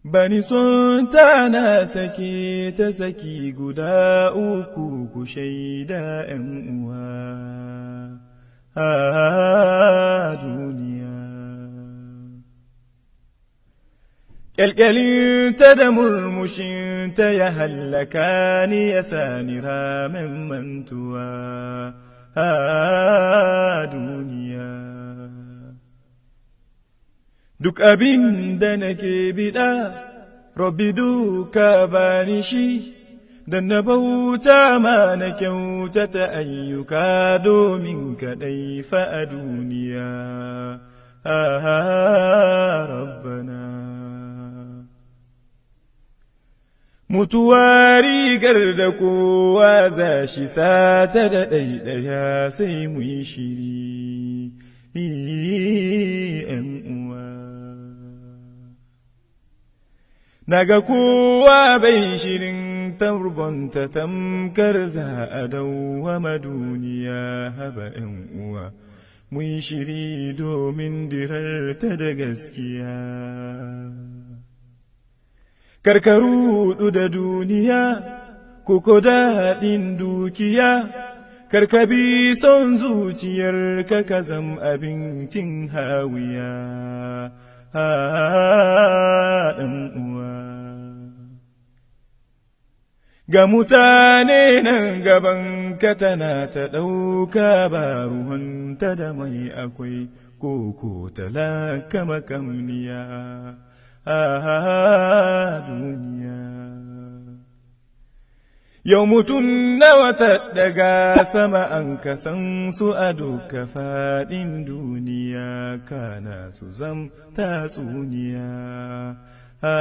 Bani son ta na sake ta saki guda uku, ku shaida ‘yan uwa a duniya. Ƙyalƙyalinta da murmushinta ya hallaka ni, ya sani ramen mantuwa a duniya. Duk abin da nake biɗa, Rabbi duka bani shi, don na bauta ma na kyautata ayyuka domin kaɗai fa a duniya. Rabbana. Mutuwa rigar da kowa za shi sata da ɗaiɗaya, sai mu yi shiri ‘yan uwa. Naga kowa bai shirin tarbonta tamkar za a dawwama duniya, haba ‘yan uwa. Mu yi shiri domin dirarta da gaskiya. Karkaru da duniya, koko daɗin dukiya, karkabi son zuciyar ka ka zam abincin hawiya. Ɗan uwa. Ga mutane nan gaban ka tana ta ɗauka ba ruhunta da mai akwai koko talaka makamniya a duniya. Yau mutum nawa ta daga sama an kasan su a duka faɗin duniya, kana su zam tatsuniya a